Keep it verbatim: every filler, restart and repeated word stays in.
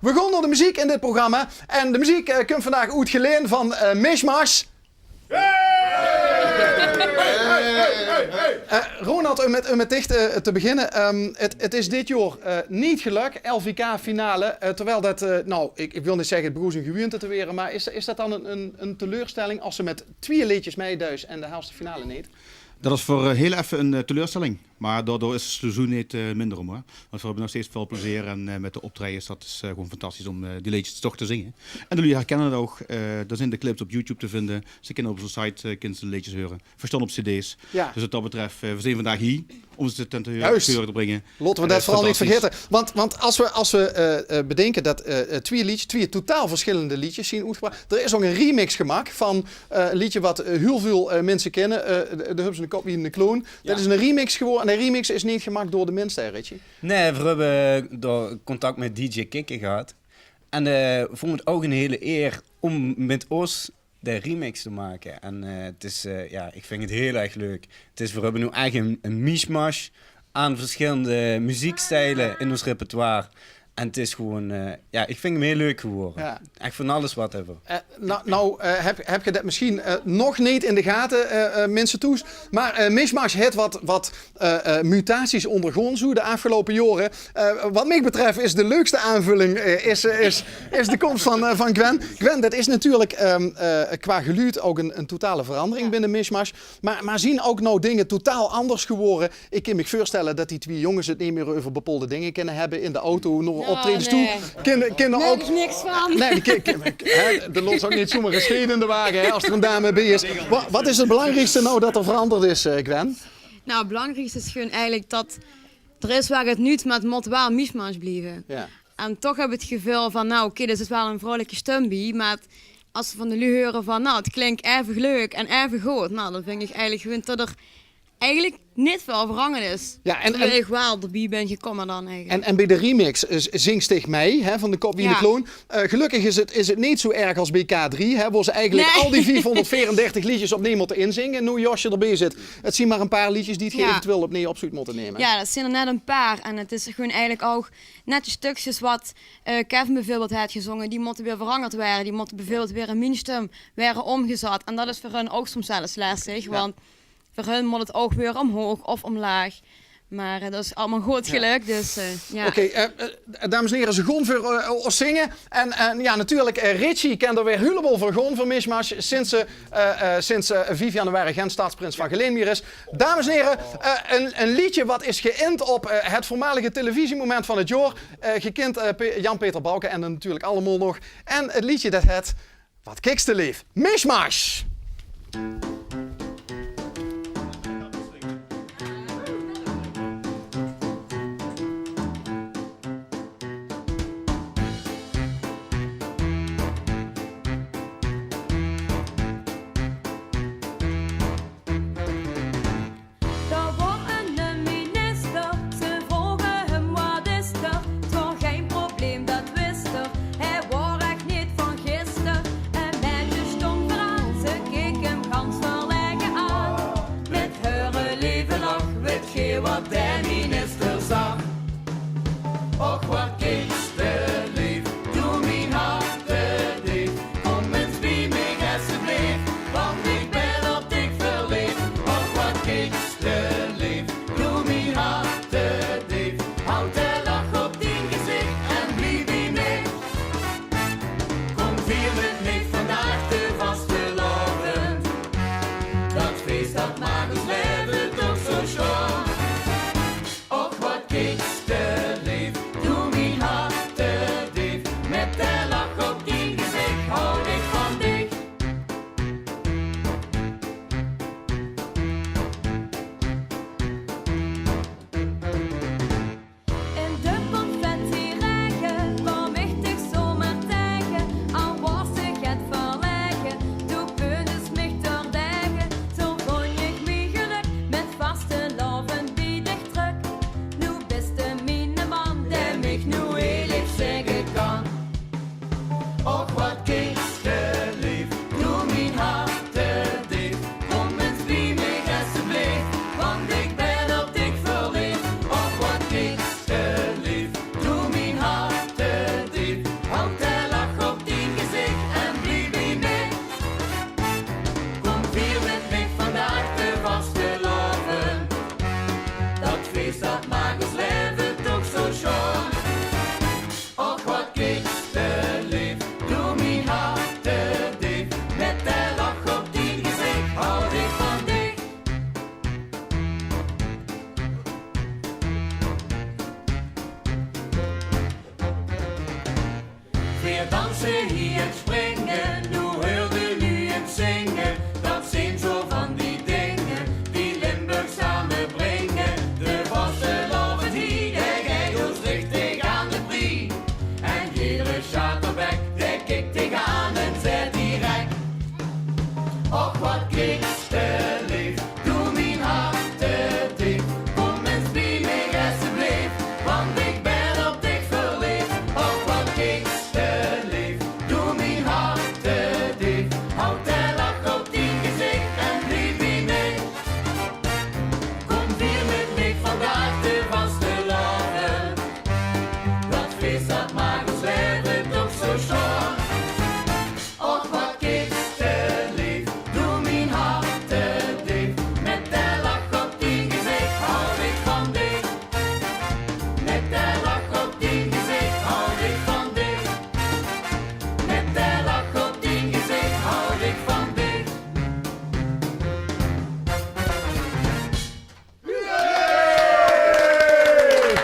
We gaon nao de meziek in dit programma. En de meziek, eh, kump vandaag oet Geleen van, eh, Mishmash. Eh, Ronald, um mit, um mit dich, eh, te beginne. Ehm, 't, 't is dit jaor, eh, neet gelök, L V K-finale. Eh, terwiel det, eh, nou, ik, ik wil neet zègke 't begós ein gewuunte te waere, mer is, is det dan ein, ein, ein teleurstelling es se mit twieë leedjes meideis en de halfste finale neet? Det is veur, eh, hiel effe ein, eh, teleurstelling. Mer daodoor is 't seizoen neet, eh, minder, hoor. Want veer höbbe nog steeds väöl plezeer en, eh, mit de optraejes, det is, eh, gewoon fantastisch um, eh, die leedjes toch te zinge. En de luuj herkinne 't ouch. Eh, d'r zeen de clips op YouTube te vinje. Ze kinne op ózze site, eh, kinne ze de leedjes heure. Veer staon op cd's. Jao. Dus wat det betröf, eh, veer zeen vandaag hie um ze te, te, te heure te bringe. Laote v'r det veural neet vergaete. Want, want es v'r, es v'r, eh, eh, bedinke det, eh, eh, twieë leedjes, twieë totaal versjillende leedjes zeen oetgebrach. D'r is ouch ein remix gemaak van, eh, ein leedje wat, eh, hiel väöl, eh, minse kinne. Eh, de, de Hubs en de Kop wie de kloon. Det is ein remix gewore. En de remix is neet gemaak door de minse, hè, Richie? Nae, veer höbbe dao contact mit D J Kikke gehad. En, eh, vónj 't ouch ein hiel eer um mit ós de remix te make. En, eh, 't is, eh, jao, ik vinj 't hiel erg leuk. 't Is, veer höbbe noe eigelik ein, ein mishmash aan versjillende meziekstijle in ós repertoire. En 't is gewoon, eh, jao, ik vinj 'm hiel leuk gewore. Jao. Ech van alles wat höbbe veer. Eh, nou, nou, eh, höb, höb geer det mesjien, eh, nog neet in de gate, eh, eh, minse thoes. Mer, eh, Mishmash haet wat, wat eh, eh, mutaties óngergaon zoe de aafgeloupe jaore. Eh, wat mich betröf is de leukste aanvulling, eh, is, eh, is, is de kóms van, eh, van Gwen. Gwen, det is natuurlik, ehm, eh, qua geluud ouch ein, ein totale verandering binne Mishmash. Mer, mer zeen ouch noe dinger totaal anders gewore? Ik kin mich veurstelle det die twieë jónges 't neet mieë euver bepaolde dinger kinne höbbe in de auto nao optraejes toe. Nae. Kinne, kinne ouch niks van. Nae, die kin, kin, hè, de lóts ouch neet zoemer ein scheet in de wage, hè, es d'r ein dame bie is. Wa-, wat is 't belangriekste noe det d'r veranderd is, eh, Gwen? Nou, 't belangriekste is gewoon eigelik det d'r is waal get nuuts, mer 't mót waal Mishmash blieve. Jao. En toch höb ik 't geveul van, nou, oké, d'r zit waal ein vrouwelike stum bie, mer 't, es ze van de luuj heure van, nou, 't klink eve leuk en eve good, nou, dan vinj ik eigelik gewoon det d'r eigelik neet väöl verangerd is. Jao, en, terwiel ik waal d'rbie bin gekómme dan eigelik. En, en bie de remix, eh, zings dich mei, hè, van de Kop wie de kloon. Eh, gelökkig is 't, is 't neet zoe erg es bie K drie, hè, wo ze eigelik al die viefhónderdveerendertig leedjes opneej mótte inzinge, noe Josje d'rbie zit. 't Zeen mer ein paar leedjes die ge eventueel opneej op zult mótte numme. Jao, det zeen d'r net ein paar. En 't is gewoon eigelik ouch net die stökskes wat, eh, Kevin bieveurbeeld haet gezónge, die mótte weer verangerd waere. Die mótte bieveurbeeld weer in mien stum waere ómgezat. En det is veur hun ouch soms waal ins lestig, want veur hun mót 't ouch weer ómhoog of ómlaag. Mer, eh, det is allemaol good gelök, dus, eh, jao. Oké, eh, eh, dames en hiere, ze gaon veur, eh, ós zinge. En, en jao, natuurlik, eh, Richie kin d'r weer hielemaol veur gaon veur Mishmash sinds ze, eh, eh, sinds, eh, vief januari gein stadsprins van Geleen mieë is. Dames en hiere, eh, ein, ein leedje wat is geïnd op, eh, het veurmalige televisiemoment van het jaor. Eh, ge kint, eh, Pe-, Jan-Peter Balkenende natuurlik allemaol nog. En het leedje det het Wat kiks te leef? Mishmash! Dao waor eine minister, ze vroge häöm: "Wat is d'r?" 't Waor gein probleem, dat wis d'r. Hae waor ech neet van gister. En mèt de stom vraag, ze keek häöm gans Danse hie in Spring.